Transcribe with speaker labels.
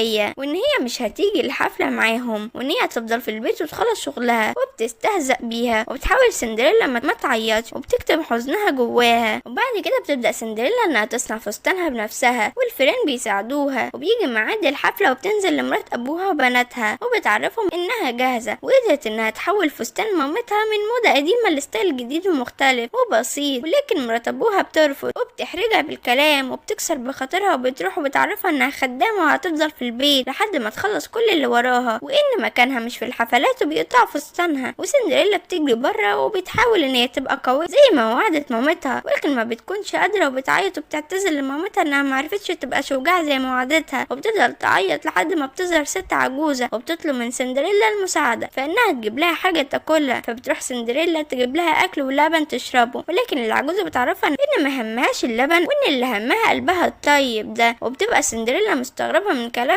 Speaker 1: وان هي مش هتيجي الحفلة معاهم، وان هي هتفضل في البيت وتخلص شغلها، وبتستهزأ بيها. وبتحاول سندريلا ما تعيطش وبتكتم حزنها جواها. وبعد كده بتبدأ سندريلا انها تصنع فستانها بنفسها، والفيران بيساعدوها. وبيجي ميعاد الحفلة وبتنزل لمرات ابوها وبناتها وبتعرفهم انها جاهزة، وقدرت انها تحول فستان مامتها من موضة قديمة ل style جديد ومختلف وبسيط. ولكن مرات ابوها بترفض وبتحرجها بالكلام وبتكسر بخاطرها، وبتروح وبتعرفها انها خدامة وهتفضل في البيت لحد ما تخلص كل اللي وراها، وان مكانها مش في الحفلات، وبيقطعوا فستانها. وسندريلا بتجري بره وبتحاول ان هي تبقى قوية زي ما وعدت مامتها، ولكن ما بتكونش قادرة وبتعيط وبتعتذر لمامتها انها ما عرفتش تبقى شجاعة زي ما وعدتها. وبتفضل تعيط لحد ما بتظهر ست عجوزة وبتطلب من سندريلا المساعدة فانها تجيب لها حاجة تاكلها. فبتروح سندريلا تجيب لها اكل ولبن تشربه، ولكن العجوزة بتعرفها ان ما همهاش اللبن وان اللي همها قلبها الطيب ده. وبتبقى سندريلا مستغربة من كلامها